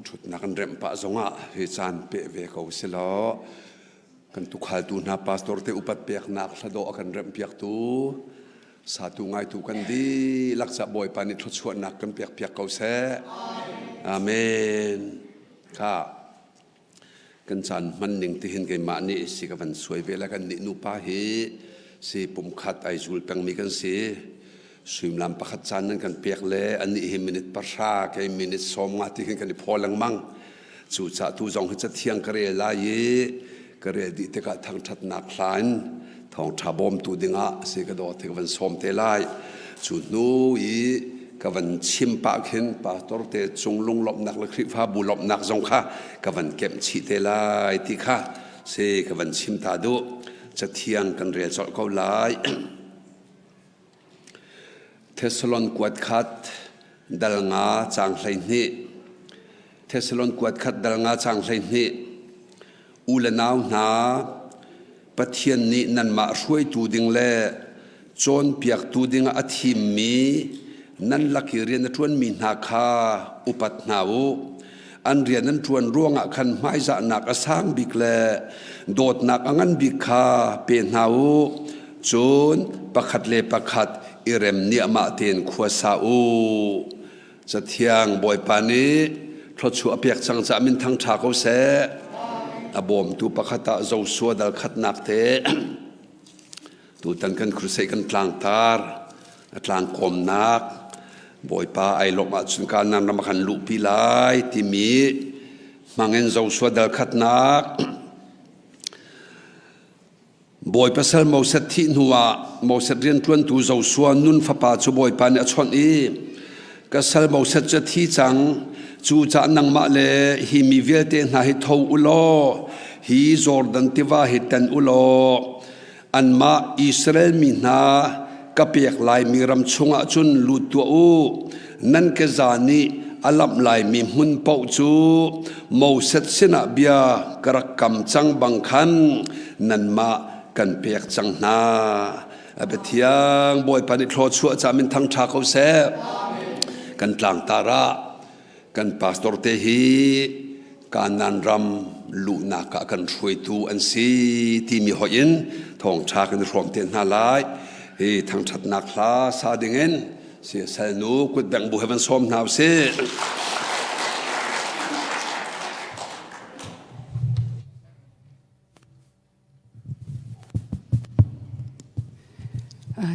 Ṭhutnak an remh pah zongah hi caan peh ve ko silaw kan tukhaltu hna pastor te upat peknak hladawh a kan remhpiaktu satu ngaitu kan dihlak ca Bawipa nih thluachuahnak kan pekpiak ko seh. Amen. Kha Kan caan hman ning tihin keimah nih si ka van suai ve le kan nih nupa hi si pumkhat ai zul pengmi kan si. Suimilam pakhat caan nan kan pek le anih hi minute 10 kei minute 50 ti khin kan i phaw lengmang. Cucaah tu zong hi cathiang ka rel lai i ka rel dih tikah thangṭhatnak hla in thawngṭha bawmtu dingah si ka dawt hi ka van sawm te lai. Cu hnu i ka van chim pah khin pastor te cung lunglawmhnak le Khrihfabu lawmhnak zong kha ka van kemh chih te lai ti kha si ka van chim ta duh. Cathiang kan rel colh ko lai. Thessalon kuat khat dal nga caang 12. Thessalon kuat khat dal nga caang 12. U le nau hna, Pathian nih nanmah hruaitu ding le cawnpiaktu dingah a thimmi nan lak i rian a ṭuanmi hna kha upat hna u. An rian an ṭuan ruangah khan hmaizahnak a sang bik le dawtnak a ngan bik kha pe hna u. Cun pakhat le pakhat i rem niahmah tein khua sa u. Cathiang Bawipa nih thluachuah a pek cang caah min thang ṭha ko seh. A bawmtu pakhat ah Joshua dal khatnak te tutan kan crusade kan tlangtar a tlangkawmnak Bawipa ai lawmh ahcun Kanaan ram a kan luhpi lai timi hmangin Joshua dal khatnak Bawipa sal Moses thih hnuah Moses rianṭuantu Joshua Nun fapa cu Bawipa nih a chawnh i, Ka sal Moses cu a thi cang, cucaah nangmah le hi mi vialte hna hi tho u law hi Jordan tiva hi tan u law anmah Israel mi hna ka pek laimi ram chungah cun lut tuah u. Nan keza nih a lamh laimi hmun paoh cu Moses sinah bia ka rak kam cang bang khan nanmah kan pek cang hna. A biathiang Bawipa nih thluachuah ca min thang ṭha ko seh. Kan tlangtar ah kan pastor te hi Kanaan ram luhnak ah kan hruaitu an si timi hoih in thawngṭha kan i hrawm te hna lai. Hi thangṭhatnak hla sa dingin siasal nu kutbengh bu he van sawm hna usih.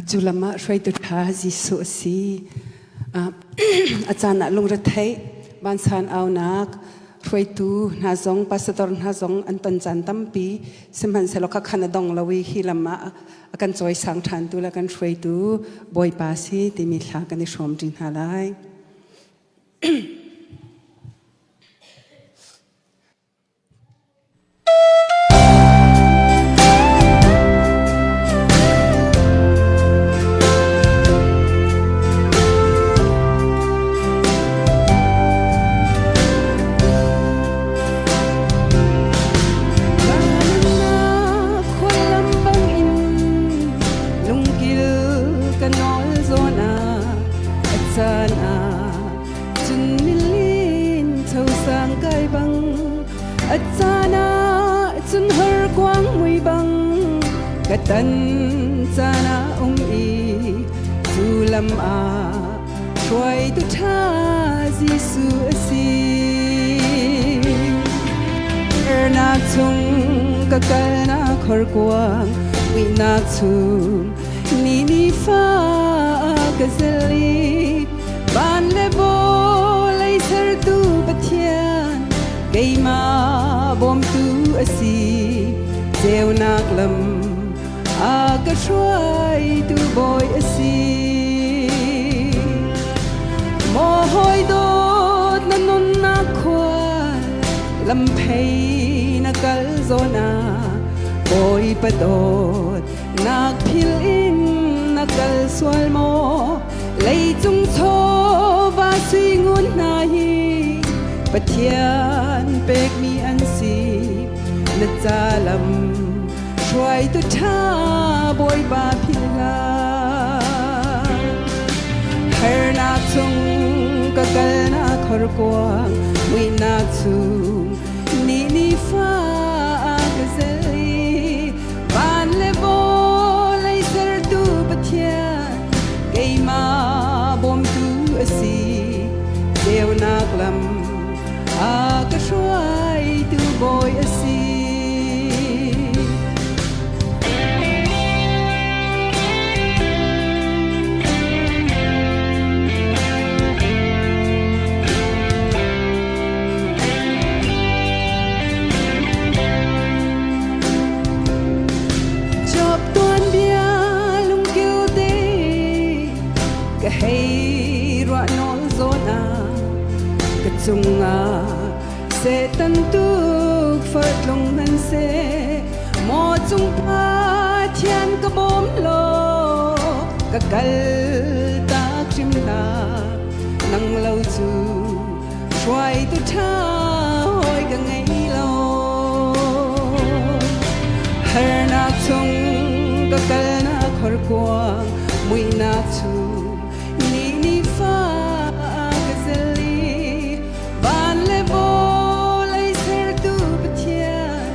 Cu lam ah hruaitu ṭha Jesuh a si. A caan ah lungretheih, vansan aunak, hruaitu hna zong, pastor hna zong an ton caan tampi. Sihmanhsehlaw khakhan a dong lo i hi lam ah a kan cawisang ṭhantu le kan hruaitu Bawipa si timi thla kan i hrawm ṭi hna lai. Lungkil ka nawl zawn ah a caan ah Cun nilin chosang kai bang a caan ah cun horkuang mui bang ka tan caan ah um i cu lam ah hruaitu ṭha Jesuh a si. Ernak chung ka kalnak horkuang muihnak chung ni ni fa ka zel i Van le vawlei sertu Pathian keimah bawmtu a si. Ceunak lam a ka hruaitu bawi a si. Maw hawi dawt na nunnak khua lam phei na kal zawn ah Bawipa dawt nak phil in na kal sual maw Leicung chawva sui ngun hna hi Pathian pekmi an si. Na ca lam hruaitu ṭha Bawipa philh hlah. Harnak chung ka kalnak horkuang. horkuang muihnak chung ni ni fa ka zel i van le vawlei sertu Pathian keimah bawmtu a si. Ceunak lam a ka hruaitu bawi a si. Job tuanbia lungkil te ka hei ruah nawl zawn ah ka cungah Satan tuk fartlung hman seh maw cung Pathian ka bawm law ka kal tak hrim hlah nang lo cu hruaitu ṭha hawi ka ngei lo. Harnak chung ka kalnak horkuang muihnak chung ni ni fa ka zel i van le vawlei sertu Pathian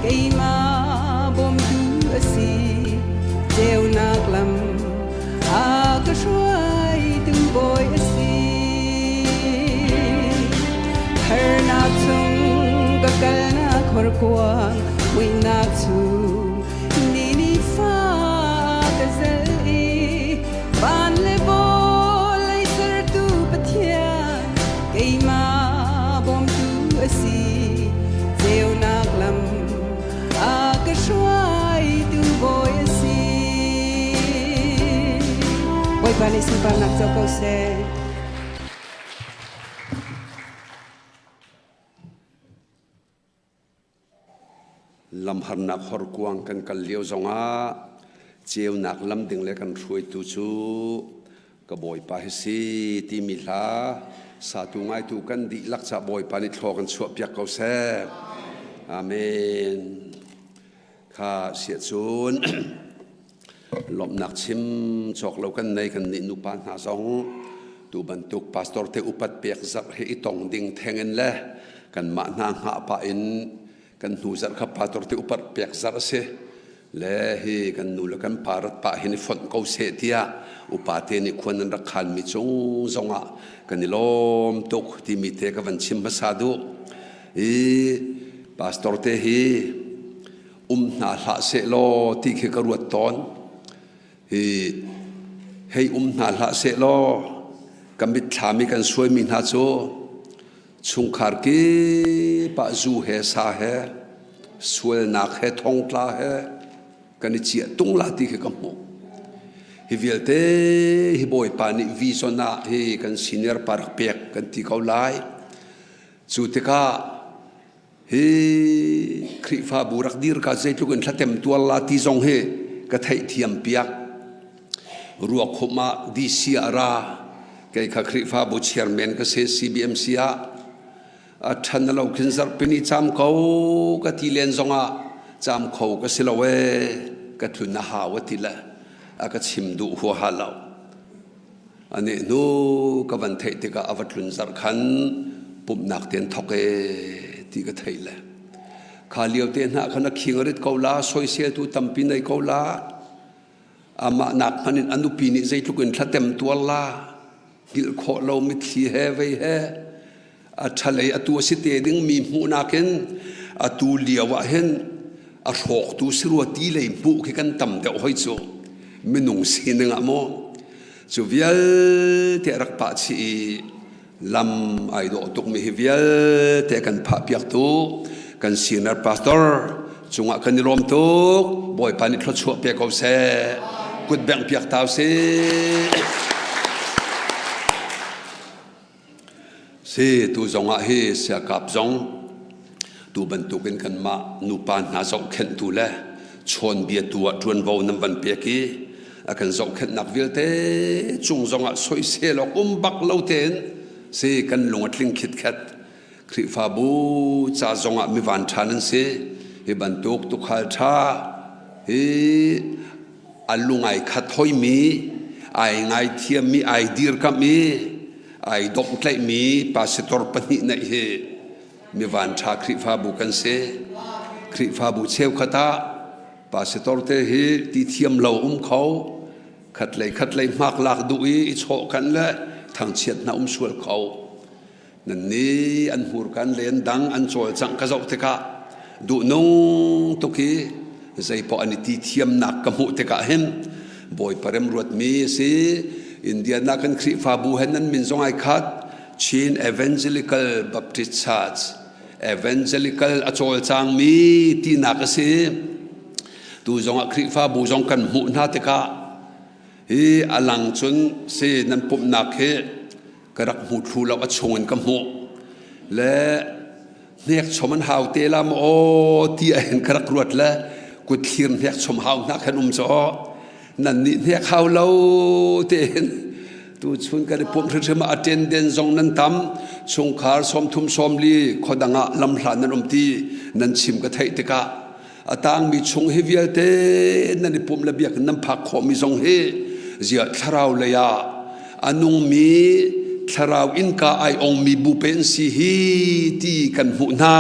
keimah bawmtu a si. Ceunak lam a ka hruaitu bawi a si. Harnak chung ka kalnak horkuang muihnak chung ni ni fa ka zel i van le vawlei sertu Pathian keimah bawmtu a si. Ceunak lam a ka hruaitu bawi a si. Bawipa nih sunparnak co ko seh. Lamharnak horkuang kan kal lio zongah ceunak lam ding le kan hruaitu cu ka Bawipa hi si timi hla satu ngaitu kan dihlak ca Bawipa nih thlaw kan chuah piak ko seh. Amen. Kha siah cun lawmhnak chim cawk lo kan nei kan nih nupa hna zong tu bantuk pastor te upat pek zarh he i tong ding theng in le kanmah hna hngah pah in kan hnu zarh kha pastor te upat pek zarh a si le hi kan nu le kan pa rat pah hin i fonh ko seh tiah upa te nih khuan an rak khan mi cung zongah kan i lawm tuk timi te ka van chim hmasa duh i pastor te hi um hna hlah seh law ti khi ka ruat tawn. Hi hei um hna hlah seh law ka mitthlam i kan suaimi hna cu chungkhar kip ah zu he sa he sualnak he thongtla he kan i ciah tung la ti khi ka hmuh. Hi vialte hi Bawipa nih vision ah hi kan senior pa rak pek kan ti ko lai. Cu tikah Hi Khrihfabu rak dir ka zeitluk in thlatem tuar la ti zong hi ka theihthiam piak. Ruakhum ah DC ah ra kei kha Khrihfabu chairman ka si CBMC ah a ṭhan lo khin zarhpini cam ko ka ti len zongah cam kho ka si lo ee ka tlun a hau a ti le a ka chim duh huaha lo. Ani hnu ka van theih tikah a va tlun zarh khan pumhnak te an thok e ti ka theih le kha lio te hna khan a khing a rit ko la soiseltu tampi nei ko la amah nak hman in a nupi nih zeitluk in thlatem tuar la hngilh khawh lo mitthli he vei he a ṭhalei atu a si te ding mi hmuhnak in atu lio ah hin a hrawktu si rua ti lei hmuh khi kan tam deuh hoi cu minung sining ah maw cu vialte a rak pah chih i lam ai dawh tukmi hi vialte kan phah piaktu kan senior pastor cungah kan i lawm tuk bawipa nih thluachuah pe ko seh kut bengh piak tau sih Si tu zongah hi siakap zong tu bantukin kanmah nupa hna zohkhenhtu le chawnbiatu ah ṭuanvo nan van pek i a kan zohkhenhnak vialte cung zongah soisel awk um bak lo tein si kan lung a tling khitkhet. Khrihfabu ca zongah mi vanṭha nan si. Hi bantuk tuukhal ṭha hi a lung ai khat hoimi, ai ngaithiammi, ai dirkamh i. Ai domhtlaihmi pastor pahnih neih hi mi vanṭha Khrihfabu kan si. Khrihfabu cheukhat ah pastor te hi ti thiam lo um kho, khatlei khatlei hmak lak duh i i chawh kan le thangchiat hna um sual kho. Nan nih an hmurkan len dang an cawlcangh ka zoh tikah duhnung tuk i zeipaoh an i ti thiamnak ka hmuh tikah hin Bawipa remruatmi a si. Indiana kan Khrihfabu he nan min zong ai khat. Chin Evangelical Baptist Church Evangelical a cawlcangmi tinak a si. Tu zongah Khrihfabu zong kan hmuh hna tikah hi a lang cun si nan pumhnak hi ka rak hmu thlu lo a chung in ka hmuh le hnek chom an hau te la maw aw ti a hin ka rak ruat le kut thlir hnek chom hau hna khan um chaw nan nih hnek hau lo te hin tu chun kan i pumh hrimhrim ah attendance zong nan tam chungkhar sawmthum sawmli khuadang ah lamhla nan um ti nan chim ka theih tikah a tangmi chung hi vialte nan i pumh le biakinn nan phak khawhmi zong hi ziah thlarau lei ah a nungmi thlarau innka ai ongmi bu pe an si hi ti kan hmuh hna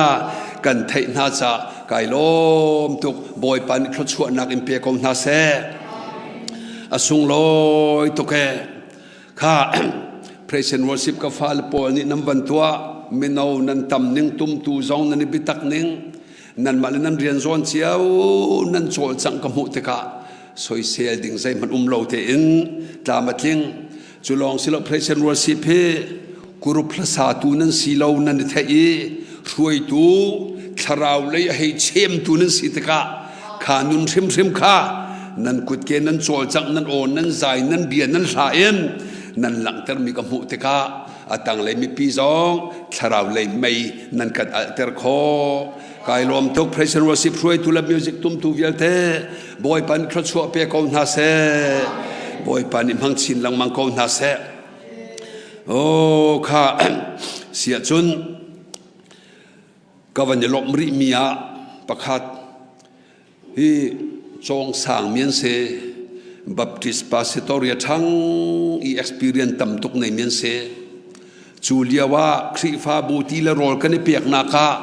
kan theih hna ca kai lawm tuk. Bawipa nih thluachuahnak in pe ko hna seh. A sunglawi tuk e. Kha praise and worship ka fale pawl nih nan van tuah mino nan tam ning tumtu zong nan i biatak ning nanmah le nan rian zawn cio nan cawlcangh ka hmuh tikah soisel ding zeihmanh um lo tein tlam a tling. Cu lawng si lo, praise and worship hi kurup hlasatu nan si lo nan i theih i hruaitu thlarau lei a hei chemtu nan si tikah kha nun hrimhrim kha nan kutke nan cawlcangh nan aw nan zai nan bia nan hla in nan langhtermi ka hmuh tikah a tanglei mipi zong thlarau lei mei nan kan alhter khawh. Kai lawm tuk. Praise and worship hruaitu le music tumtu vialte Bawipa nih thluachuah pe ko hna seh. Bawipa nih hmang chin lengmang ko hna seh. Oh kha siah cun ka van i lawmh rih mi ah pakhat hi cawng sang mi an si. Baptist pastor ya ṭhang i experience tam tuk nei mi an si. Cu lio ah Khrihfabu ti le rawl kan i peknak ah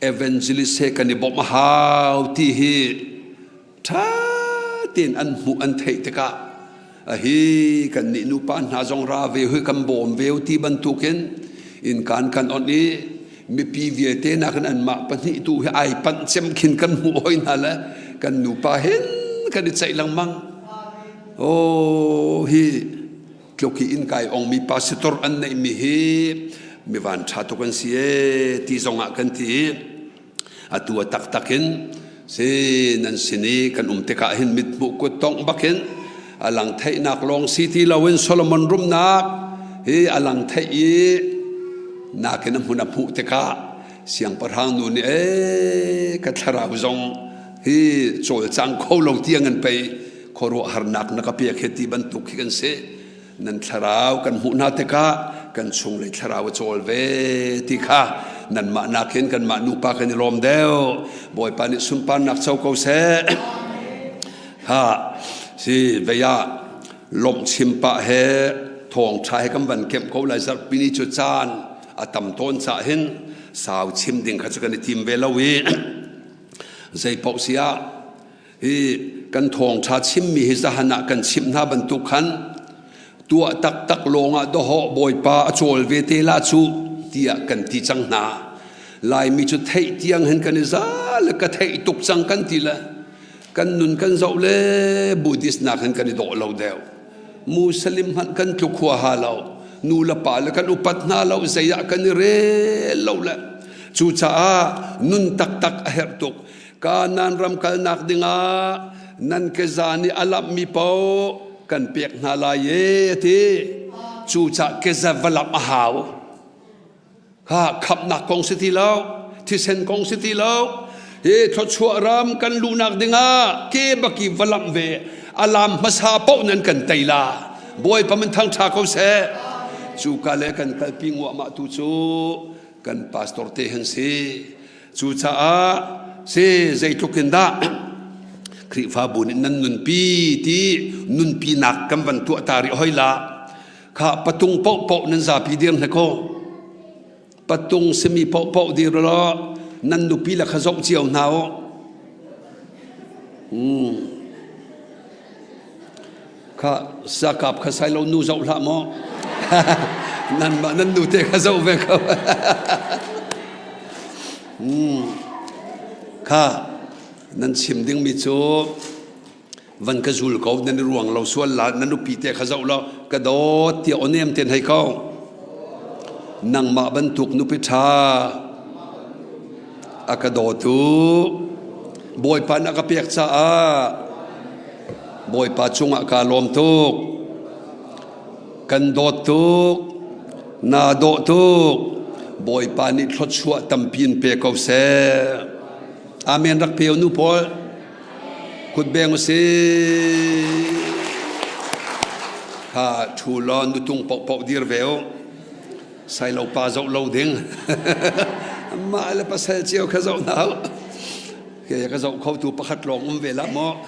evangelist he kan i bawmh a hau ti hi ṭha tein an hmuh an theih tikah a hi kan nih nupa hna zong ra ve hui kan bawm ve ti bantukin innkaan kan onh i mipi vialte nakin anmah pahnih tu hi ai panh cem khin kan hmuh hoi hna le kan nupa hin kan i ceih lengmang. Oh hi tluk hi inn kai ongmi pastor an neihmi hi mi van ṭha tuk an si ee ti zong ah kan ti i atu a taktak in si nan sin i kan um tikah hin mithmuh kut tongh bakin a lang theihnak lawng si ti loin Solomon rumnak hi a lang theih i nakin a hmun a hmuh tikah siangpahrang nu nih ee ka thlarau zong hi cawlcang kho lo tiang an pei khuaruahharnak na ka pek he ti bantuk khi kan si. Nan thlarau kan hmuh hna tikah kan chunglei thlarau a cawl ve ti kha nanmah nakin kanmah nupa kan i lawm deuh. Bawipa nih sunparnak co ko seh. Ha si vei ah lawmh chim pah he thawngṭha he kan van kemh ko lai. Zarhpi ni cu caan a tam tawn cah hin sau chim ding kha cu kan i tim ve lo i zei paoh si ah hi kan thawngṭha chimmi hi zahan ah kan chimh hna bantuk khan tuah taktak lawngah dawhawh Bawipa a cawl ve te la cu tiah kan ti cang hna. Laimi cu theih tiang hin kan i za le ka theih tuk cang kan ti le kan nun kan zoh le Buddhist nak hin kan i dawh lo deuh. Muslim hmanh kan tluk huaha lo. Nu le pa le kan upat hna lo, zei ah kan i rel lo le cucaah nun taktak a herh tuk. Kanaan ram kalnak dingah nan keza nih a lamhmi paoh kan pek hna lai e a ti. Cucah keza va lamh a hau. Ha khamhnak kong si ti lo, thisen kong si ti lo. Hi thluachuah ram kan luhnak dingah ke baki va lamh ve. A lam hmasa paoh nan kan tei la. Bawipa min thangṭha ko seh. Cu ka le kan kalpi nguahmah tu cu kan pastor te han si. Cucaah si zeitluk in dah Khrihfabu nih nan nunpi ti nunpinak kan van tuah ta rih hoi la. Kha patung paohpaoh nan zapi dir hna ko. Patung simi paohpaoh dir law nan nupi le kha zoh cio hna u. Hmm. Kha sakap kha sai lo nu zoh hlah maw? nan mah nan nu te kha zoh ve ko. hmm. Kha nan chim dingmi cu van ka zul ko nan i ruang lo sual la na nupi te kha zoh law ka dawt tiah aw nem ten hei ko nangmah bantuk nupi ṭha a ka dawtu Bawipa na ka pek caah Bawipa cungah kaa lawm tuk kan dawt tuk naa dawh tuk Bawipa nih thluachuah tampi in pe ko seh Amen rak pe nu pawl Kut beng usih. Kha ṭhu law nutung paohpaoh dir ve u. Sailo pa zoh lo ding. Mah le pasal cio kha zoh hna u. Ke ka zoh kho tu pakhat lawng um ve lah maw.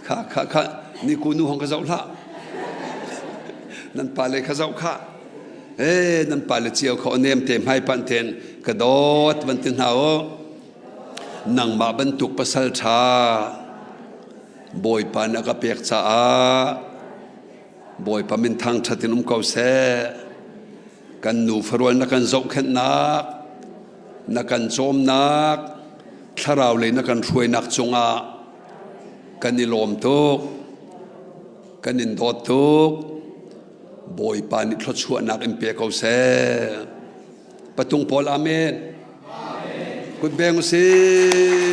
Kha kha kha ni ku nu hong ka zoh hlah. Nan pa le kha zoh kha. Eh nan pa le cio kha nem te hmai pan ten ka dawt van ti hna u. Nangmah bantuk pasal ṭha Bawipa nih a ka pek caah Bawipa min thangṭhat in um ko seh. Kan nu farual na kan zohkhenhnak, na kan cawmnak, thlarau lei na kan hruainak cungah kan i lawm tuk, kan in dawt tuk. Bawipa nih thluachuahnak in pe ko seh. Patung pawl amen. Kut beng usih.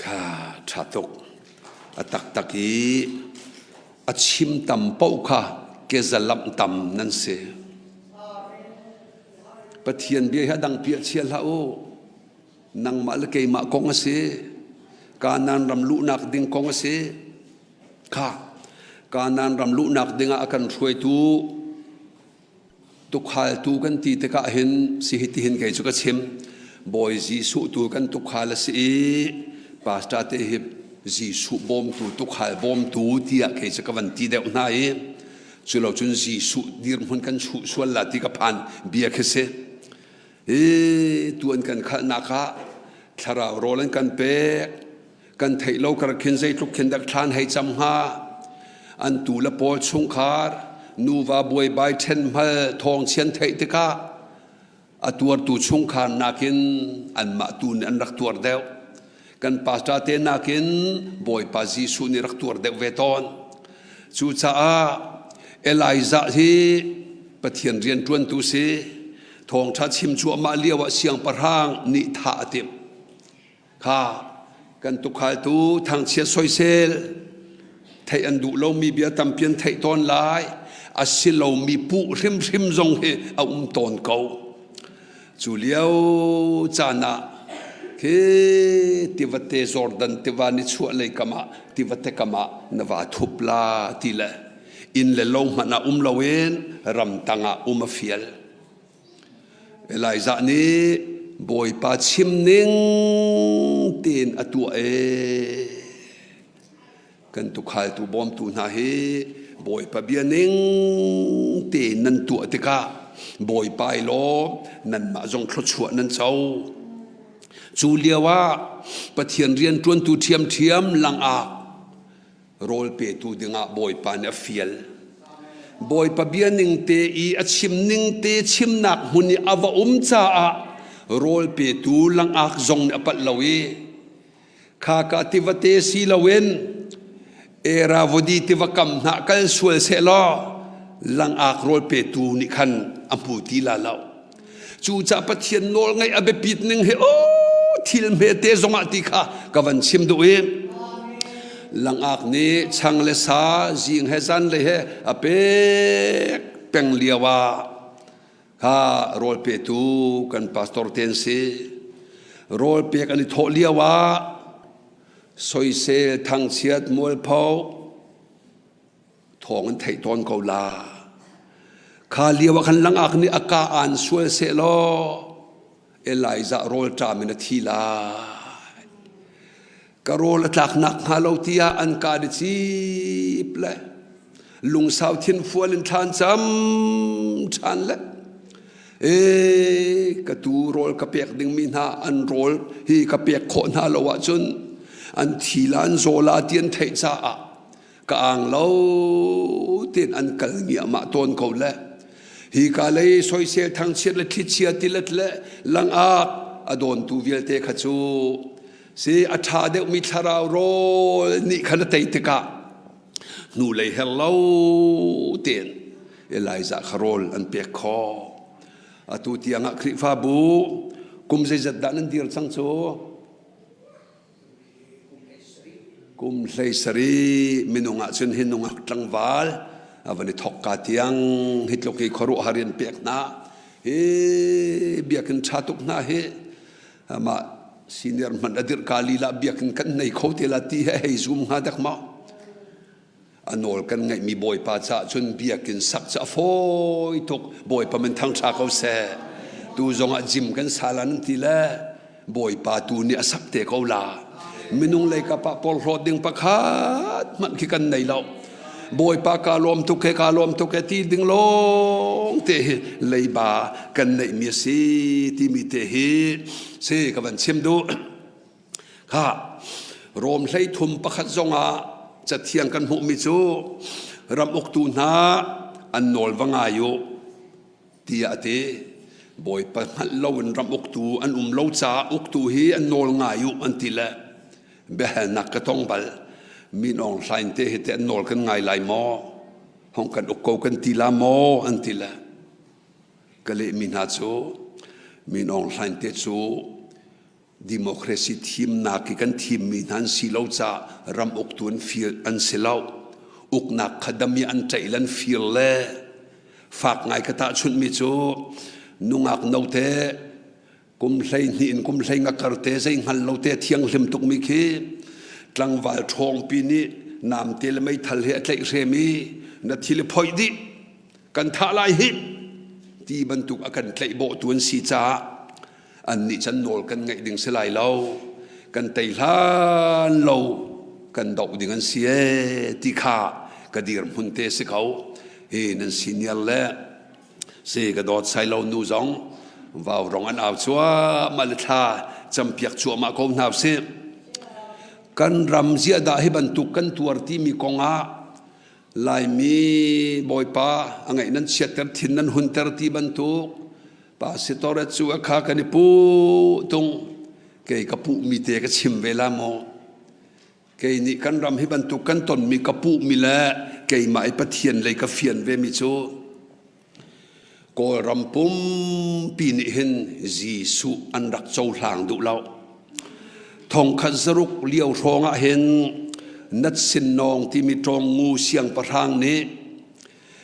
Kha tha tuk. A taktak i a chim tam paoh kha kezalamh tam nan si. Pathian bia hi a dang piah chia hlah u. Nangmah le keimah kong a si. Kanaan ram luhnak ding kong a si. Kha Kanaan ram luhnak dingah a kan hruaitu tukhaltu kan ti tikah hin si hitihin kei cu ka chim. Bawi Jesuh tu kan tukhal a si i pastor te hi Jesuh bawmtu tukhal bawmtu tiah kei cu ka van ti deuh hna i cu lo cun Jesuh dirhmun kan chuh sual la ti ka phan bia khi si. Hi tu an kan khalhnak ah thlarau rawl an kan pek Kan theih lo kar khin zeitluk khin dak thlan hei cam hnga. An tu le pawl chungkhar nuva buaibai ṭhen hmal thawng chian theih tikah a tuartu chungkhar nakin anmah tu nih an rak tuar deuh. Kan pastor te nakin Bawipa Jesuh nih rak tuar deuh ve tawn. Cucaah Elijah hi Pathian rianṭuantu si. Thawngṭha chim cuahmah lio ah siangpahrang nih thah a timh. Kha kan tukhaltu thangchiat soisel theih an duh lomi bia tampi an theih tawn lai a si lomi puh hrimhrim zong hi a um tawn ko. Cu lio caan ah khi tivate Jordan tiva nichuah lei kam ah tivate kam ah na va thup la ti le inn le lo hmanh ah um loin ramtang ah um a fial. Elijah nih Bawipa chim ning tein a tuah ee. Kan tukhaltu bawmtu hna hi Bawipa bia ning tein nan tuah tikah Bawipa i lawm nanmah zong thluachuah nan co. Cu lio ah Pathian rianṭuantu ṭhiamṭhiam langah rawl petu dingah Bawipa nih a fial. Bawipa bia ning te i a chim ning te chimnak hmun i a va um caah rawl petu langak zong nih a palh lo i khaka tivate si loin Eravodi tiva kam hna kal sual seh law langak rawl petu nih khan a hmu ti la lo. Cucaah Pathian nawl ngaih a biapit ning hi aw thil hmete zongah ti kha ka van chim duh i langak nih chang le sa zing he zan le he a pek peng lio ah kha rawl petu kan pastor ten si rawl pek an i thawh lio ah soisel thangchiat mualpho Thawng an theih tawn ko la. Kha lio ah khan langak nih a ka aan sual seh law Elijah rawlṭam in a thi lai. Ka rawl a tlaknak hnga lo tiah an ka di cip le lungsau thinfual in thlan cam ṭhan le e ka tu rawl ka pek dingmi hna an rawl hi ka pek khawh hna lo ahcun an thi la an zaw la ti an theih caah ka ang lo tin an kal ngiahmah tawn ko le hi ka lei soisel thangchiat le thlichia tilet le langak a dawntu vialte kha cu si a ṭha deuhmi thlarau rawl nih khan a tei tikah hnulei her lo tein Elijah kha rawl an pek khawh. Atu tiang ah Khrihfabu kum zeizat dah nan dir cang cu? Kum 17 minung ah cun hi nungak tlangval a van i thok ka tiang hi tluk hi khuaruahhar in pek hna hi biakinn ṭha tuk hna hi amah senior hmanh a dirh ka lila biakinn kan nei kho te la ti he hei zum hnga dek maw a nawl kan ngaihmi bawipa caah cun biakinn sak cu a fawi tuk bawipa min thangṭha ko seh tu zongah gym kan sa la nan ti le bawipa tu nih a sak te ko la minung lei kap ah porhlawt ding pakhat hmanh khi kan nei lo bawipa ka lawm tuk he ka lawm tuk he ti ding lawng te hi leiba kan neihmi a si timi te hi si ka van chim duh Kha Rom 33 pakhat zongah cathiang kan hmuhmi cu ram uktu hna an nawl va ngai u tiah a ti. Bawipa hngalh loin ram uktu an um lo caah uktu hi an nawl ngai u an ti le biahalnak ka tong bal. Min Aung Hlaing te hi te an nawl kan ngai lai maw? Hong kan uk ko kan ti la maw? an ti le ka lehmi hna cu Min Aung Hlaing te cu Democracy thimnak i kan thimmi hna an si lo caah ram uktu an fir an si lo. Uknak kha dam i an ṭaih le an fir le fak ngai ka tahchunhmi cu nungak note kum 12 in kum 15 kar te zei hngal lo te thianghlim tukmi khi tlangval ṭhawngpi nih namte le meithal he a tlaihhrem i na thil i phoih dih kan thah lai hi ti bantuk a kan tlaihbawhtu an si caah annih can nawl kan ngaih ding si lai lo kan tei hlan lo kan doh ding an si ee ti kha ka dirhmun te si ko hi nan senior le si ka dawt sai lo nu zong vau rong an au cuahmah le thla campiak cuahmah ko hna usih kan ram ziahdah hi bantuk kan tuar timi kong ah Laimi Bawipa a ngaih nan chiatter thin nan hunter ti bantuk Pastor cu a kha kan i pu tung kei ka puh mi te ka chim ve la maw kei nih kan ram hi bantuk kan ton mi ka puh mi le keimah i Pathian lei ka fian ve mi cu Kawlram pumpi nih hin Jesuh an rak cohlang duh lo thongkhat zaruk lio hrawng ah hin Nat Sin Nawng timi Ṭawngngu siangpahrang nih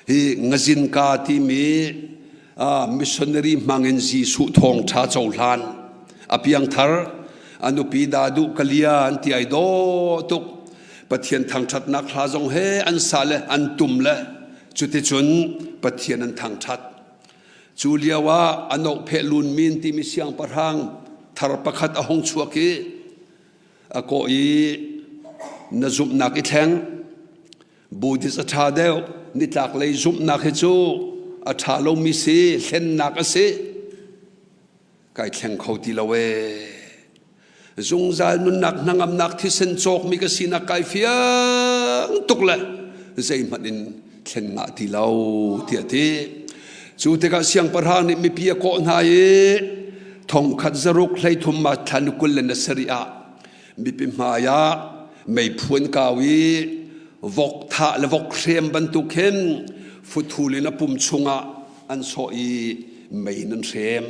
Hi ngazinka timi missionary hmangin Jesuh thawngṭha cohlan a piangthar a nupi Dadu Kalia an ti ai dawh tuk Pathian thangṭhatnak hla zong he an sa le an tum le cuticun Pathian an thangṭhat cu lio ah a nohpheh lun min timi siangpahrang thar pakhat a hung chuak i a kawh i na zumhnak i thleng Buddhist a ṭha deuh nitlaklei zumhnak hi cu a ṭha lomi si hlennak a si kai thleng kho ti lo ee zungzal nunnak hnangamnak thisen cawkmi ka sinak kai fiang tuk le zeihmanh in thlen ngah ti lo tiah ti cu tikah siangpahrang nih mipi a kawh hna i thongkhat zaruk 33 ma thla ni 27 ah mipi hmai ah meiphu an kau i vok thah le vok hrem bantuk hin futhul in a pum chungah an sawh i mei in an hrem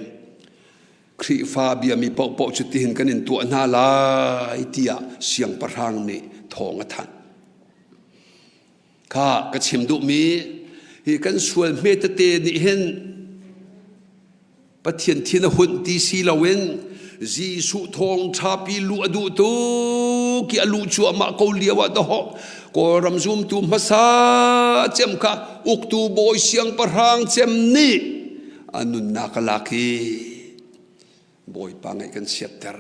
Khrihfa biami paohpaoh cu tihin kan in tuah hna lai tiah siangpahrang nih thawng a thanh kha ka chim duhmi hi kan sual hme tete nih hin Pathian thin a hunh ti si loin Jesuh thawngṭha pi luh a duh tuk i a luh cuahmah ko lio ah dahawh Kawlram zumtu hmasa cem kha uktu bawi siangpahrang cem nih a nunnak a lak i Bawipa ngaih kan chiatter.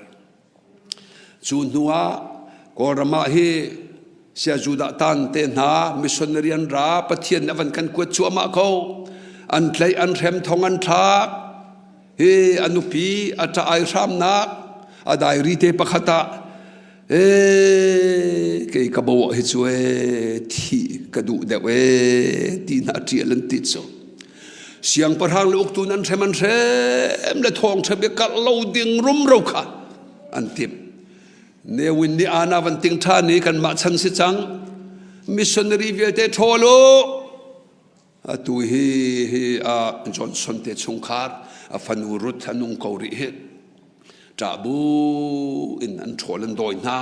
Cu hnu ah Kawlram ah hi Sia Judah tan te hna missionary an ra Pathian nih a van kan kuat cuahmah ko. An tlaih an hrem thong an thlak. Hi a nupi a ṭah ai hramnak a diary te pakhat ah ee kei ka bo hi cu ee thih ka duh deuh ee ti hna ṭial an ti cu. Siangpahrang le uktu nan hrem an hrem le thawng ṭha bia karh lo ding rumro kha an timh. Ne Win nih ana van ting ṭhan i kanmah chan si cang. Missionary vialte ṭhawl u. Atu hi hi a Johnson te chungkhar a fanu Ruth a nung ko rih hi. Ṭah bu in an ṭhawl an dawi hna.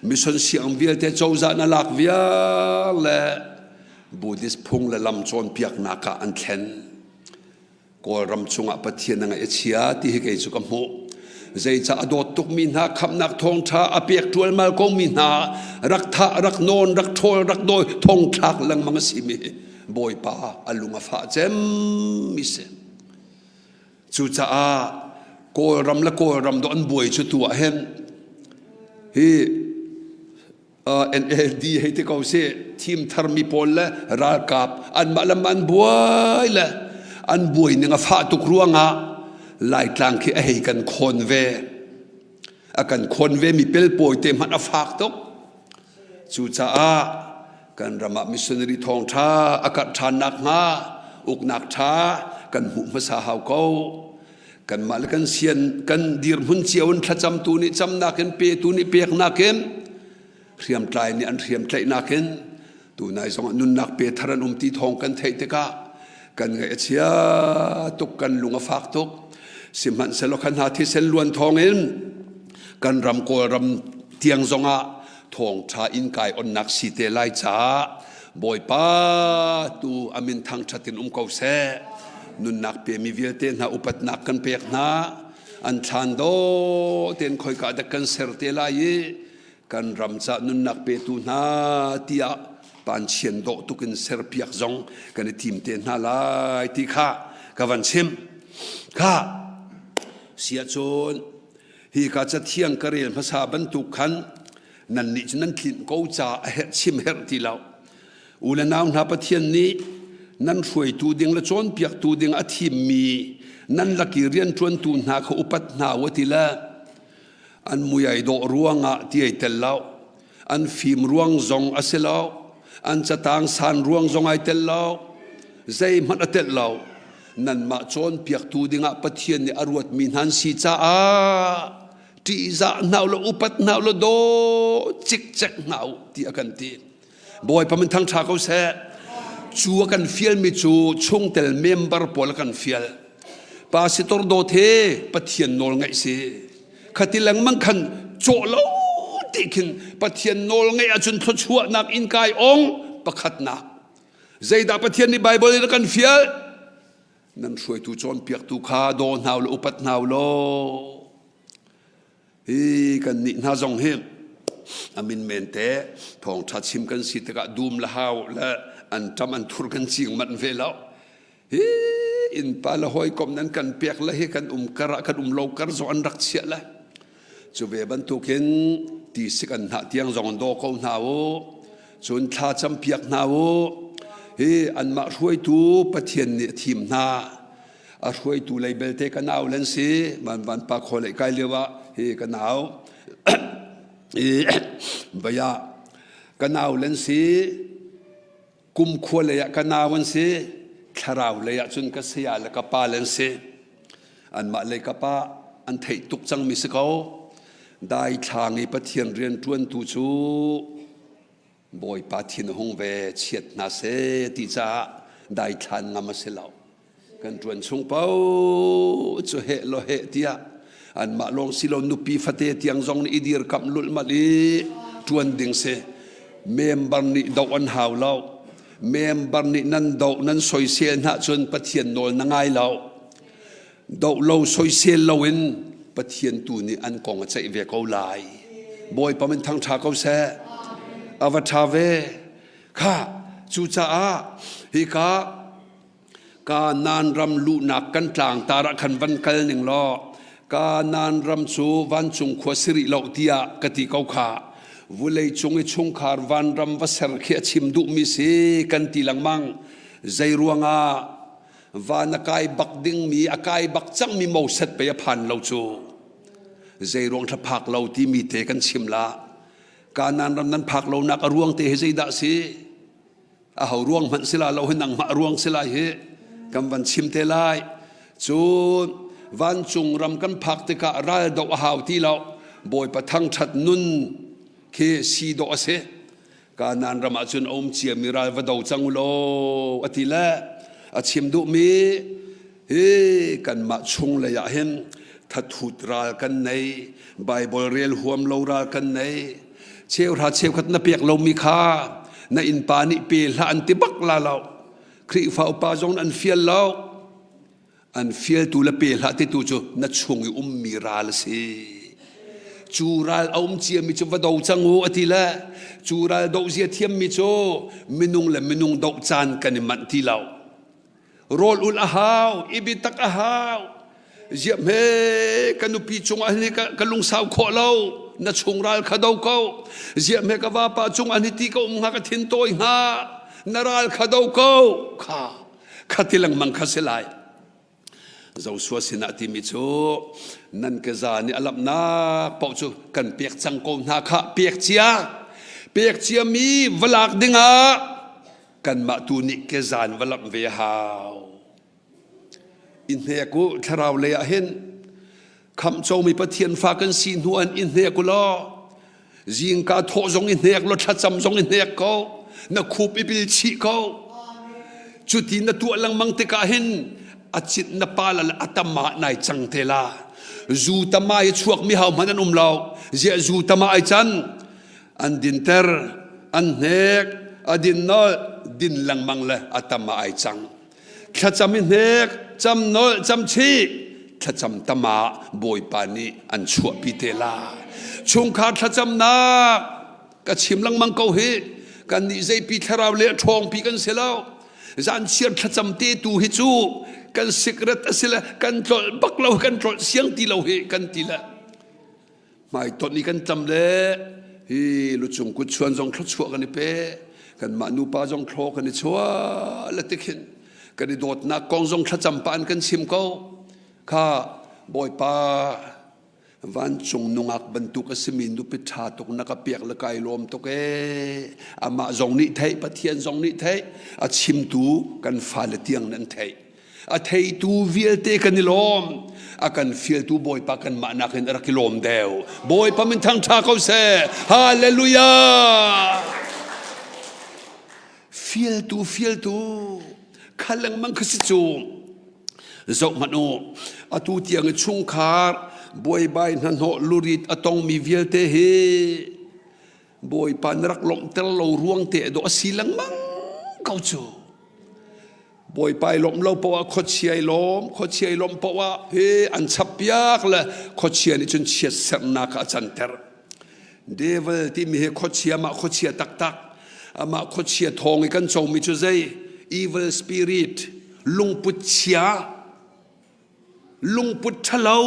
Mission siang vialte cozah na lak vial le Buddhist phung le lam cawnpiaknak ah an thlen. Kawlram chungah Pathian a ngaih a chia ti hi kei cu ka hmuh. Zeicah a dawt tukmi hna khamhnak thawngṭha a pek ṭualmal komi hna rak thah, rak nawn, rak ṭhawl, rak dawi, thongthlak lengmang a simi hi Bawipa a lung a fah cemmi si. Cucaah Kawlram le Kawlram dawh an buai cu tu ah hin hi NLD hei ti ko si thim tharmi pawl le ralkap anmah lam an buai le an buai ning a fah tuk ruangah Laitlang khi a hei kan khawn ve a kan khawn ve mi pelpawi te hmanh a fak tuk cucaah kan ram ah missionary thawngṭha a karh ṭhan nakhnga uknak ṭha kan hmuh hmasa hau ko kanmah le kan sian kan dirhmun cio in thlacamtu nih camnak in petu nih peknak in hriamtlai nih an hriamtlaihnak in tunai zongah nunnak pe thar an um ti thawng kan theih tikah kan ngaih a chia tuk kan lung a fak tuk sihmanhsehlaw khan hna thisen luan thawng in kan ram kawlram tiang zongah thawngṭha in kai onnak si te lai caah Bawipa tu amin thangṭhat in um ko seh. Nunnak pemi vialte hna upatnak kan pek hna. An thlan do ten khoika dak kan ser te lai i kan ram ca nunnak petu hna tiah panchian dawh tuk in serpiak zong kan i tim te hna lai ti kha ka van chim. Kha sia cun hi ka cathiang ka rel hmasa bantuk khan nannih cu nan tlinh ko ca a herh chim herh ti lo u le nau hna Pathian nih nan hruaitu ding le cawnpiaktu ding a thimmi nan laki rianṭuantu hna kha upat hna u ti le an mui ai dawh ruangah ti ai tel lo an fim ruang zong a si lo an catang san ruang zong ai tel lo zeihmanh a tel lo nanmah cawnpiaktu dingah Pathian nih a ruatmi hna an si caah ṭihzah hna u law upat hna u law daw cikcek hna u ti a kan ti Bawipa min thangṭha ko seh cu a kan fialmi cu chungtel member pawl a kan fial pastor dawt he Pathian nawl ngaih si khati lengmang khan cawh lo ti khin Pathian nawl ngaih ahcun thluachuahnak in kai ong pakhatnak zeidah Pathian nih Bible in a kan fial nan hruaitu cawnpiaktu kha daw hna u law upat hna u law hi kan nih hna zong hi amin men te thawngṭha chim kan si tikah dum le hau le an ṭam an thur kan cing manh ve lo hi innpa le hawikom nan kan pek le hi kan um kar ah kan um lo kar zong an rak chiah le Cu ve bantukin tisik an hnah tiang zong daw ko hna u. Cun thla campiak hna u. Hi anmah hruaitu Pathian nih a thim hna. A hruaitu lei belte ka nau lan si. Van van pa khaw lei kai lio ah hi ka nau. I baya ka nau lan si. Kumkhua lei ah ka nau an si. Thlarau lei ah cun ka saya le ka pa lan si. Anmah lei kap ah an theih tuk cangmi si ko. Daithlang i Pathian rianṭuantu cu Bawipa thin a hung ve chiat hna seh ti caah daithlan ngam a si lo. Kan ṭuan chung paoh cu heh law heh tiah anmah lawng si lo nupi fate tiang zong nih i dirkamh lulhmalh i ṭuan ding si. Member nih doh an hau lo. Member nih nan doh nan soisel hna cun Pathian nawl na ngai lo. Doh lo soisel loin Pathian tu nih an kong a ceih ve ko lai. Bawipa min thangṭha ko seh. A va ṭha ve. Kha cucaah hika Kanaan ram luhnak kan tlangtar ah khan van kal ning law Kanaan ram cu vancung khua si rih lo tiah ka ti ko kha. Vulei cung i chungkhar vanram va ser khi a chim duhmi si kan ti lengmang. Zei ruangah van a kai bak dingmi a kai bak cangmi Moses pei a phan lo cu. Zei ruang thla phak lo timi te kan chim la. Kanaan ram nan phak lonak a ruang te hi zeidah si? A ho ruang hmanh si la lo hi nangmah ruang si lai hi kan van chim te lai. Cun vancung ram kan phak tikah ral doh a hau ti lo. Bawipa thangṭhat nun khi si dawh a si. Kanaan ram ah cun a um ciami ral va do cang u law a ti le a chim duhmi hi kanmah chung lei ah hin thathut ral kan nei Bible rel huam lo ral kan nei cheuhra cheukhat na pek lomi kha na innpa nih pe hlah an ti bak la lo Khrihfa upa zong an fial lo an fialtu le pe hlah titu cu na chung i ummi ral a si cu ral a um ciami cu va do cang u a ti le cu ral doh zia thiammi cu minung le minung doh caan kan i manh ti lo rawl ul a hau i biatak a hau ziah hme ka nupi cungah hin ka lungsau khawh lo na chung ral kha do ko ziah hme ka vapa cungah ni ti ka um hnga ka thin tawi hnga na ral kha do ko kha kha ti lengmang kha si lai Joshua sinah timi cu nan keza nih a lamhnak paoh cu kan pek cang ko hna kha pek cia pek cia mi va lak dingah kanmah tu nih kezan va lamh ve hau i hnek u thlarau lei ah hin khamhcomi Pathian fa kan si hnu an i hnek u law zingka thawh zong i hnek law thlacam zong i hnek ko na khup i bil chih ko cuti na tuah lengmang tikah hin a cit na pa la a tama nai cang te la zu tama i chuak mi hau hmanh an um lo ziah zu tama ai can an dinter an hnek a din nolh din lengmang le a tama ai cang thlacam i hnek cam nolh cam chih thlacam tama bawipa nih an chuahpi te la chungkhar thlacamnak ka chim lengmang ko hi kan nih zeipi thlarau le ṭhawngpi kan si lo zan chiar thlacam te tu hi cu kan sikret a si le kan tlolh bak lo kan tlolh siang ti lo hi kan ti le Hmaitonh i kan tam le hi lucung kutchuan zong thluachuah kan i pe kanmah nupa zong thlaw kan i chuah le tikhin kan i dawtnak kong zong thlacam pa an kan chim ko kha Bawipa vancung nungak bantuk a simi nupi ṭha tuk na ka pek le kai lawm tuk ee amah zong nih theih Pathian zong nih theih a chimtu kan fale tiang nan theih A theitu vialte kan i lawm. A kan fialtu Bawipa kanmah nakin a rak i lawm deuh. Bawipa min thangṭha ko seh. Hallelujah! Fialtu fialtu kha lengmang kha si cu. Zoh hmanh u. Atu tiang i chungkhar buaibai hnahnawh lurit a tongmi vialte hi Bawipa na rak lawmhter lo ruang te dawh a si lengmang ko cu. Bawipa i lawmh lo poah khuachia i lawm, khuachia i lawmh poah hi an chap piak le khuachia nih cun chiatserhnak ah a canter. Devil timi hi khuachia mah khuachia taktak amah khuachia thawng i kan comi cu zei evil spirit lungput chia lungput ṭhalo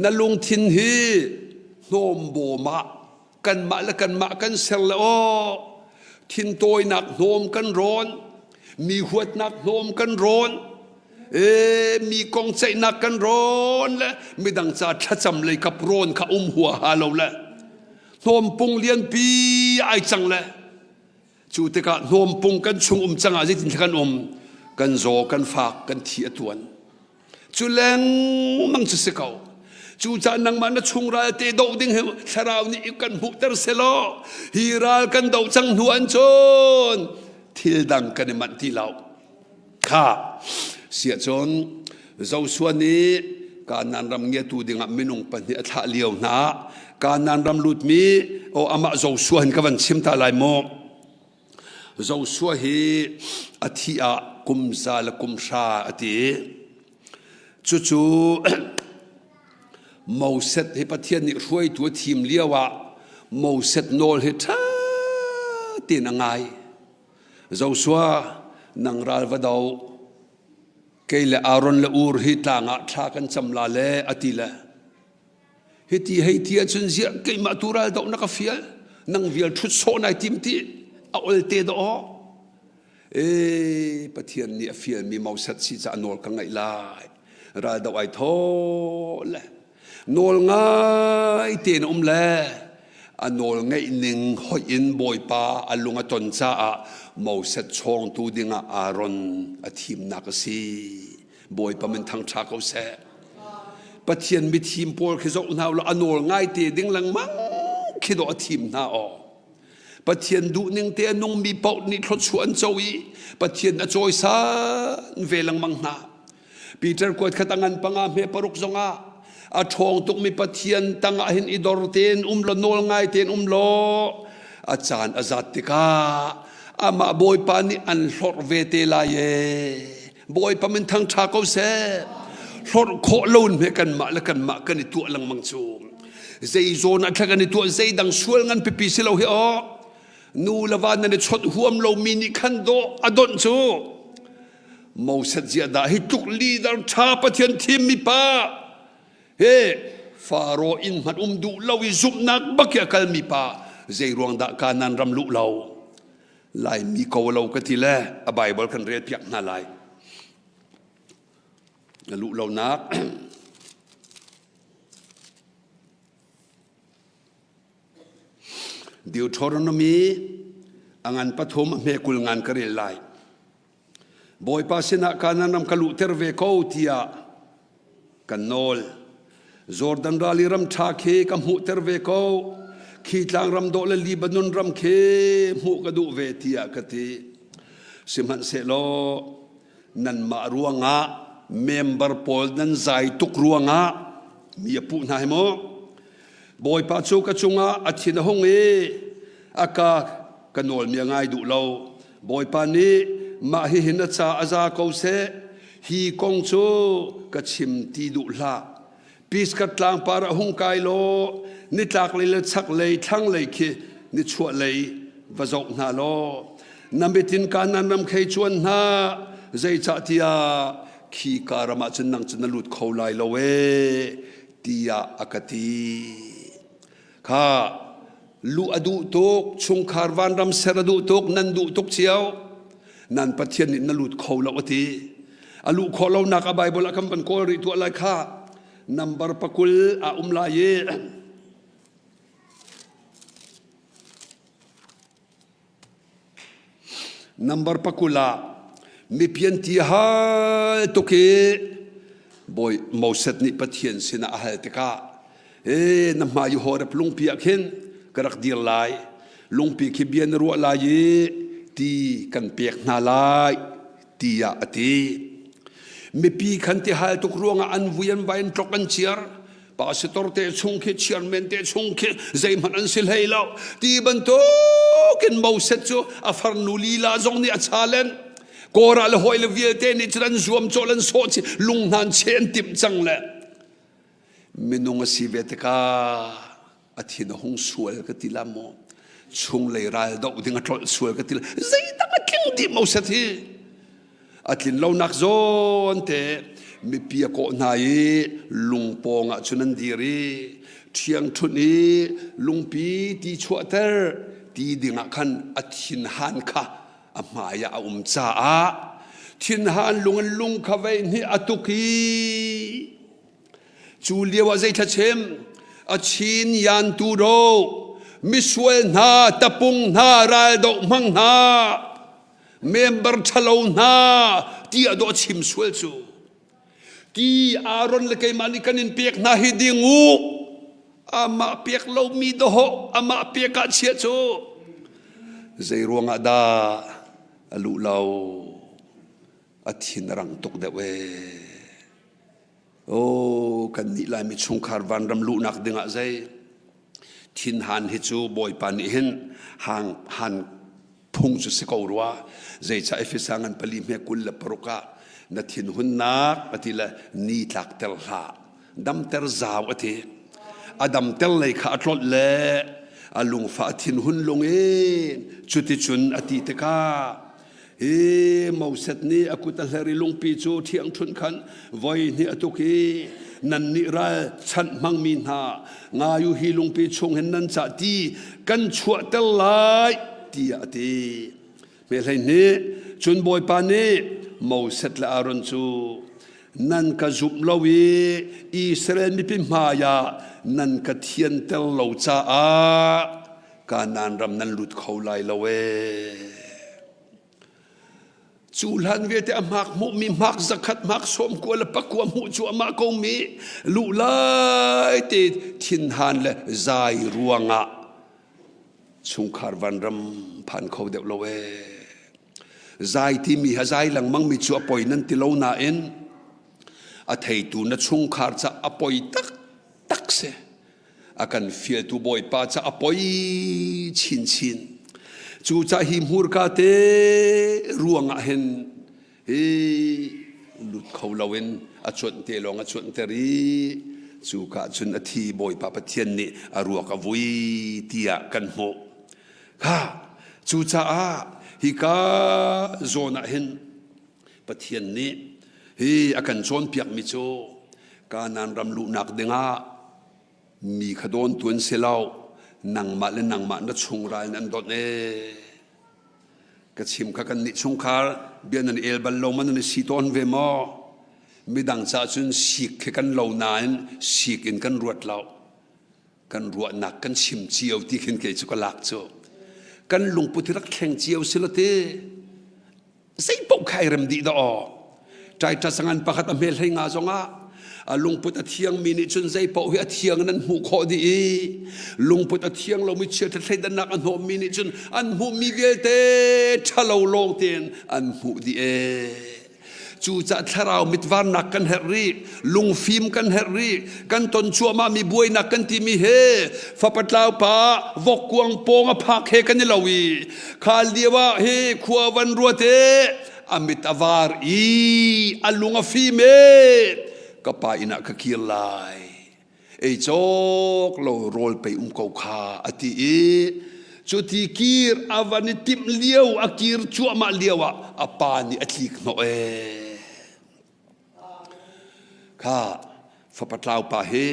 na lungthin hi hnawm bawm ah kanmah le kanmah kan ser le aw thintawinak hnawm kan rawn mi huatnak hnawm kan rawn e mi kong ceihnak kan rawn le midang ca thlacam lei kap rawn kha um huaha lo le hnawm pung lianpi ai cang le Cu tikah hnawmpung kan chung um cang ah zeitin kan um kan zaw kan fak kan thi a tuan cu lengmang cu si ko cucaah nangmah na chung ral te doh ding hi thlarau nih kan hmuhter selaw hi ral kan doh cang hnu an cun thil dang kan i manh ti lo kha siah cun Joshua nih Kanaan ram ngiatu dingah minung pahnih a thlah lio hna Kanaan ram lutmi o amah Joshua hin ka van chim ta lai mu Joshua hi a thi ah kum za le kum hra a ti cucu Moses hi Pathian nih hruaitu a thim lio ah Moses nawl hi ṭha tein a ngai Joshua nang ral va do kei le Aaron le Ur hi tlang ah thla kan cam la le a ti le. Hiti hei ti ahcun ziah keimah tu ral doh na ka fial nang vial ṭhut sawh nai tim ti a ol te dawh. E Pathian nih a fialmi Moses si caah nawl ka ngaih lai. Ral doh ai thaw le nawl ngai tein um le a nawl ngeih ning hoih in Bawipa a lung a ton caah Moses chawngtu dingah Aaron a thimnak a si. Bawipa min thangṭha ko seh. Pathian mithim pawl khi zoh hna ulaw a nawl ngai te ding lengmang khi dawh a thim hna aw. Pathian duhning te a nungmi paoh nih thluachuah an co i Pathian a cawisan ve lengmang hna. Peter kuat khat a ngan panga hme paruk zongah a ṭhawng tukmi Pathian tangah hin i dor tein um law nawl ngai tein um law a caan a zat tikah amah Bawipa nih an hlorh ve te lai ee. Bawipa min thangṭha ko seh. Hlorh khawh lo in hme kanmah le kanmah kan i tuah lengmang cu. Zei zawn ah thla kan i tuah zeidang sual ngan pipi si lo hi aw. Nu le va nan i chawnh huam lomi nih khan dawh a donh cu. Moses zia dah hi tluk leader ṭha Pathian thimmi pa he Faro inn hmanh um duh lo i zumhnak bak i a kalmi pa zei ruang dah Kanaan ram luh lo. Laimi ko lo ka ti le a Bible kan rel piak hna lai. Na luh lonak Deuteronomy a ngan pathum a hme kul ngan ka rel lai. Bawipa sinah Kanaan ram ka luhter ve ko tiah kan nawl. Jordan ral i ram ṭha khi ka hmuhter ve ko. Khi tlangram dawh le Libanon ram khi hmuh ka duh ve tiah ka ti. Sihmanhsehlaw nanmah ruangah member pawl nan zai tuk ruangah mi a puh hna hi mu. Bawipa cu ka cungah a thin a hung i a ka ka nawlmi a ngai duh lo. Bawipa nih mah hihin a ca a za ko seh. Hi kong cu ka chim ti duh hlah. Piskat tlangpar ah hung kai law nitlaklei le chaklei thlanglei khi nichuahlei va zoh hna law na mit in Kanaan ram khei cuan hna zeicahtiah khi ka ram ah cun nang cu na lut kho lai lo ee tiah a ka ti. Kha luh a duh tuk, chungkhar vanram ser a duh tuk, nan duh tuk cio. Nan Pathian nih na lut kho lo a ti. A luh khawh lonak a Bible ah kan van kawl rih tuah lai kha. Number pakul a um lai i Number pakul ah mipian ti hal tuk i Bawi Moses nih Pathian sinah a hal tikah e na hmai i Horeb lungpi ah khin ka rak dir lai lungpi khi bia na ruah lai i ti kan pek hna lai tiah a ti. Mipi khan ti hal tuk ruangah an vui an vai an tlok an ciar. Pastor te chung khi chairman te chung khi zeihmanh an si hlei lo. Ti bantukin Moses cu a farnu lila zong nih a challenge. Korah le hawi le vialte nih cun an zuam cawh an sawh chi lung hna an cheh an timh cang le minung a si ve tikah a thin a hung sual ka ti la maw chunglei ral doh ding a tlolh sual ka ti la zeidang a tling dih Moses hi a tlin lonak zawn te mipi a kawh hna i lungpawng ah cun an dir i ṭhiangṭhunh i lungpi ti chuahter ti dingah khan a thinhan kha a hmai ah a um caah thinhan lung in lung kha vei hnih a tuk i Cu lio ah zei thlachem a chin yan tu do misual hna tapung hna ral doh hmang hna member ṭhalo hna ti a dawh chim sual cu ti Aaron le keimah nih kan in pek hna hi ding u amah pek lomi dawh amah pek ah chia cu zei ruangah dah a luh lo a thin a rang tuk deuh ee Oh, kan nih Laimi chungkhar vanram luhnak dingah zei thinhan hi cu Bawipa nih hin hang han phung cu si ko rua zeicah Efesa ngan pali hme 26 ah na thinhunnak a ti le ni tlak ter hlah damter zau a ti a damter lei kha a tlolh le a lungfah a thinhun lung in cuticun a ti tikah. Hi Moses nih a kut a hler i lungpi cu ṭhiangṭhunh khan voi hnih a tuk i nannih ral chanh hmangmi hna ngai u hi lungpi chung hin nan cah ti kan chuahter lai tiah a ti. Me 12 cun Bawipa nih Moses le Aaron cu nan ka zumh lo i Israel mipi hmaiah nan ka thianter lo caah Kanaan ram nan lut kho lai lo ee. Cu hlan vialte a hmak hmuhmi hmak zakhat hmak sawm kua le pakua hmuh cu amah ko mi luh lai te thinhan le zai ruangah chungkhar vanram phan kho deuh lo ee. Zai timi ha zai lengmang mi cu a poi nan ti lo nain a theitu na chungkhar ca a poi tak tak si. A kan fialtu Bawipa ca a poi chinchin. Cu ca hi hmurka te ruangah hin hi lut kho loin a cuanh te lawng a cuanh ter i cu ka cun a thi Bawipa Pathian nih a ruak a vui tiah kan hmuh. Kha cucaah hika zawn ah hin Pathian nih hi a kan cawnpiakmi cu Kanaan ram luhnak dingah mi kha dawntu an si lo nangmah le nangmah na chungral in an donh ee ka chim kha kan nih chungkhar bia nan el bal lo man nan i si tawn ve maw midang caah cun sik khi kan lo nain sik in kan ruat lo kan ruahnak kan chim cio ti khin kei cu ka lak cu kan lungput hi rak thleng cio si lo te zei paoh kha ai rem dih dah aw ṭaiṭa sangan pakhat a hmel hlei nga zongah a lungput a thiangmi nih cun zei paoh hi a thiang in an hmuh khawh dih i lungput a thiang lomi chiaṭha thleidannak a hnawmmi nih cun an hmuhmi vialte ṭhalo lawng tein an hmuh dih ee Cucaah thlarau mitvarnak kan herh rih, lungfim kan herh rih, kan ton cuahmahmi buainak kan timi he fapatlau pa vokkuang pawng a phak he kan i lo i khal lio ah hi khua van ruat e a mit a var i a lung a fim e ka pa inn ah ka kir lai ei cawk lo rawl pei um ko kha a ti i cuti kir a van i timh lio a kir cuahmah lio ah a pa nih a tlik hnawh ee kha fapa tlau pa hi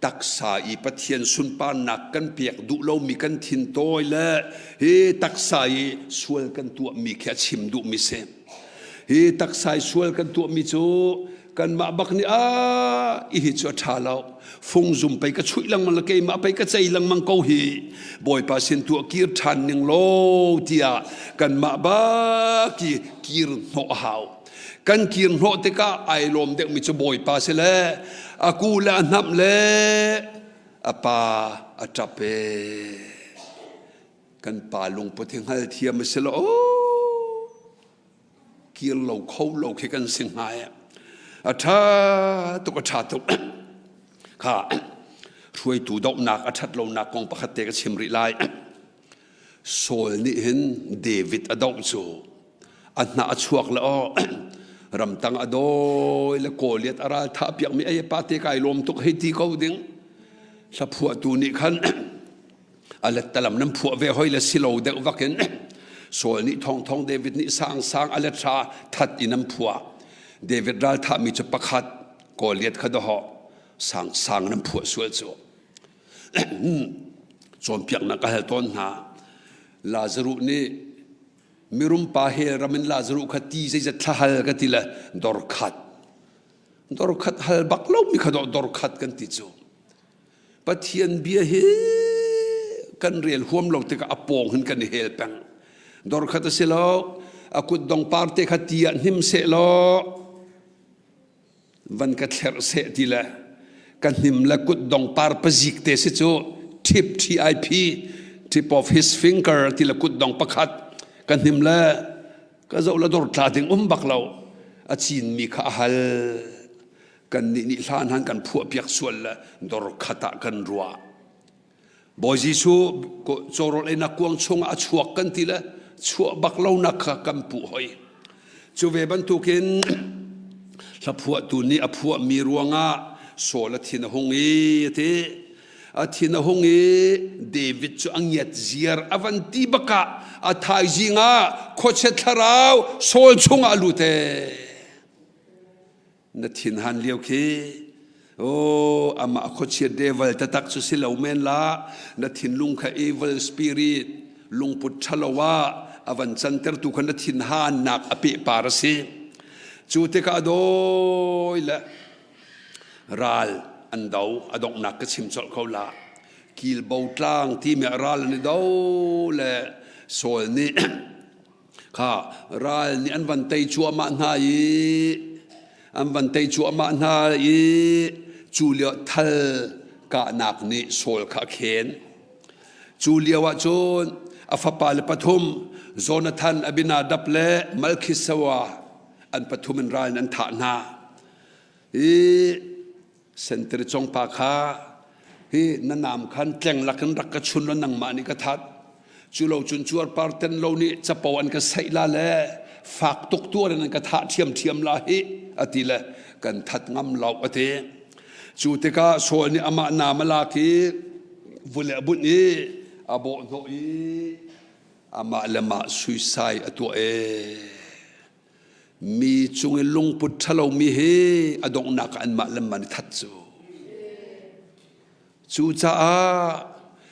taksa i Pathian sunparnak kan pek duh lomi kan thin tawi le hi taksa i sual kan tuahmi khi a chim duhmi si hi taksa i sual kan tuahmi cu kanmah bak nih a hi cu a ṭha lo fungzum pei ka chuih lengmang le keimah pei ka cei lengmang ko hi bawipa sin tuah kir ṭhan ning law tiah kanmah bak i kir hnawh a hau kan kir hnawh tikah ai lawm deuhmi cu bawipa si le a ku le a hnamh le a pa a ṭap ee kan pa lungput hi hngalthiam a si lo kir lo kho lo khi kan si hnga a ṭha tuk a ṭha tuk kha hruaitu dohnak a ṭhat lonak kong pakhat te ka chim rih lai Saul nih hin David a doh cu a hnah a chuak le aw ramtang a dawi le Goliath a ral thah piakmi ai pa te kai lawm tuk hei ti ko ding hlaphuahtu nih khan a lettalam nan phuah ve hoi le silo deuh vakin Saul nih thong thong David nih sang sang a let hra that in an phuah David ral thahmi cu pakhat Goliath kha doho sang sang nan phuah sual cu cawnpiaknak ka hal tawn hna Lazaruh nih mirum pa hel ram in Lazaruh kha ti zeizat thla hal ka ti le dor khat dor khat hal bak lo mi kha dor khat kan ti cu Pathian bia hi kan rel huam lo tikah a pawng hin kan i hel peng. Dor khat a si lo, a kut dong par te kha ti ah hnim seh law van ka thlerh seh ti le ka hnim le kut dong par pazik te si cu tip TIP tip of his finger ti le kut dong pakhat ka hnim le ka zoh le dor tla ding um bak lo a cin mi kha a hal Kannih nih hlan han kan phuahpiak sual le dor khat ah kan ruah. Bawi Jesuh cawrawl einak kuang chungah a chuak kan ti le chuah bak lonak kha kan puh hoi. Cu ve bantukin hlaphuahtu nih a phuahmi ruangah Saul a thin a hung i a ti. A thin a hung i David cu a ngiat ziar a van ti bakah a thaizing ah khuachia thlarau Saul chungah a lut ee. Na thinhan lio khi oh amah khuachia devil tatak cu si lo men la na thinlung kha evil spirit lungput ṭhalo ah a van cantertu kha na thinhannak a pehpar a si. Cu tikah a dawi le ral an do a donghnak ka chim colh ko la. Kilbo tlang timi ah ral an i do le Saul nih kha ral nih an van tei cuahmah hna i an van tei cuahmah hna i cu lio thal kahnak nih Saul kha a khen. Cu lio ah cun a fapa le pathum Jonathan, Abinadab le Malkhisawa an pathum in ral in an thah hna. I sentari congpa kha hi na naam khan tleng lakin rak ka chun law nangmah nih ka that. Cu lo cun cuarpar ten lo nih capo an ka saih la le fak tuk tuar in an ka thah ṭhiamṭhiam la hi a ti le kan that ngam lo a ti. Cu tikah Saul nih amah naam a lak i vule a bunh i a bawhhnawh i amah le mah suisai a tuah ee. Mi cung i lungput ṭhalomi hi a donghnak ah anmah le mah nih that cu. Cucaah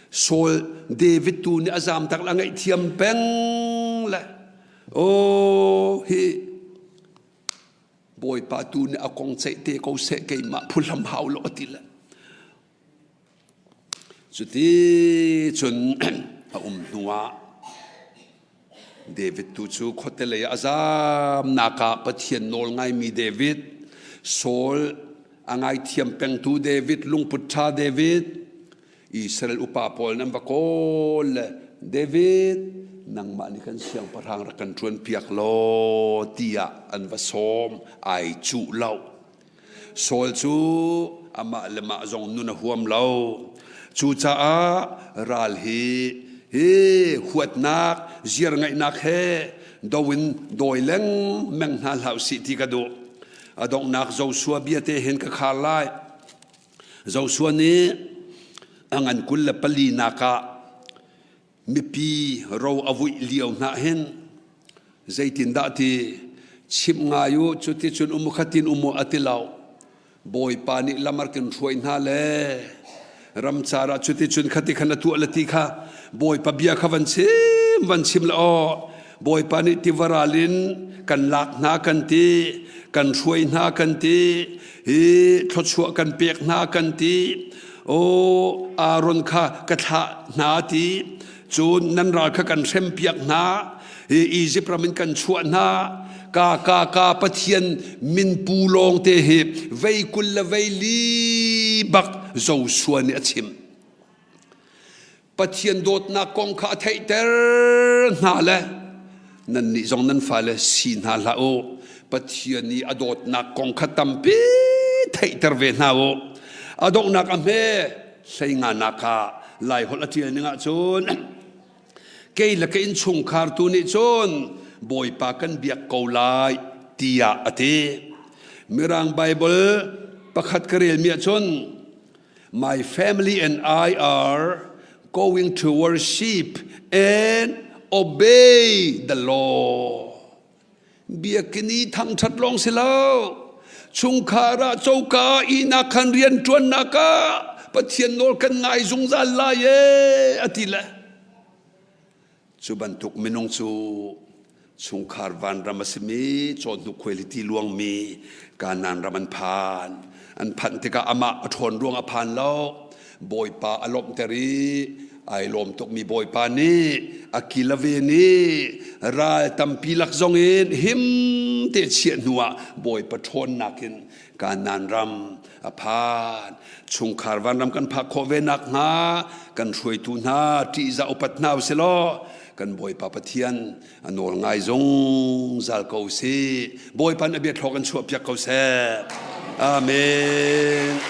Saul David tu nih a zamtak le a ngaihthiam peng le aw hi Bawipa tu nih a kong ceih te ko seh keimah phuhlam hau lo a ti le. Cuti cun a um hnuah David tu cu khuate lei ah a zamnak ah Pathian nawl ngaimi David, Saul a ngaithiam pengtu David, lungput ṭha David, Israel upa pawl nan va kawl le David nangmah nih kan siangpahrang rak kan ṭuan piak law tiah an va sawm ai cuh lo. Saul cu amah le mah zong nun a huam lo. Cucaah ral hi hi huatnak, ziarngaihnak he do in dawi lengmeng hna hlah usih ti ka duh. A donghnak Joshua bia te hin ka khar lai. Joshua nih a ngan 24 nak ah mipi ro a vuih lio hna hin zeitindah ti chimh ngai u cuticun um khatin um u a ti lo Bawipa nih lamar kan hruai hna le ramcar ah cuticun khati khan a tuah le ti kha Bawipa bia kha van chim van chim le aw Bawipa nih tivaral in kan lak hna kan ti kan hruai hna kan ti hi thluachuah kan pek hna kan ti Aw Aaron kha ka thlah hna ti cun nan ral kha kan hrempiak hna i Izipt ram in kan chuah hna ka ka ka Pathian min pu lawng te hi vei kul le vei li bak Joshua nih a chim. Pathian dawtnak kong kha a theihter hna le nannih zong nan fale si hna hlah u. Pathian i a dawtnak kong kha tampi theihter ve hna u. A donghnak a hme hlei nganak ah Laiholh a ṭial ning ahcun kei le ka innchungkhar tu nih cun Bawipa kan biak ko lai tiah a ti. Mirang Baibal pakhat ka relmi ahcun My family and I are going to worship and obey the law. Biakinn i thangṭhat lawng si lo. Chungkhar ah coka ihnak khan rian ṭuannak ah Pathian nawl kan ngai zungzal lai ee a ti le Cu bantuk minung cu chungkhar vanram a simi cawhnuk khuailiti luangmi Kanaan ram an phan. An phanh tikah amah a ṭhawn ruang a phan lo. Bawipa a lawmhter i ai lawm tukmi Bawipa nih a kil a ven i ral tampi lak zongin him te chiah hnuah Bawipa ṭhawnnak in Kanaan ram a phan. Chungkhar vanram kan phak khawh ve nakhnga kan hruaitu hna ṭihzah upat hna usih law kan Bawipa Pathian a nawl ngai zungzal ko sih. Bawipa nih a biathlawk an chuahpiak ko seh. Amen.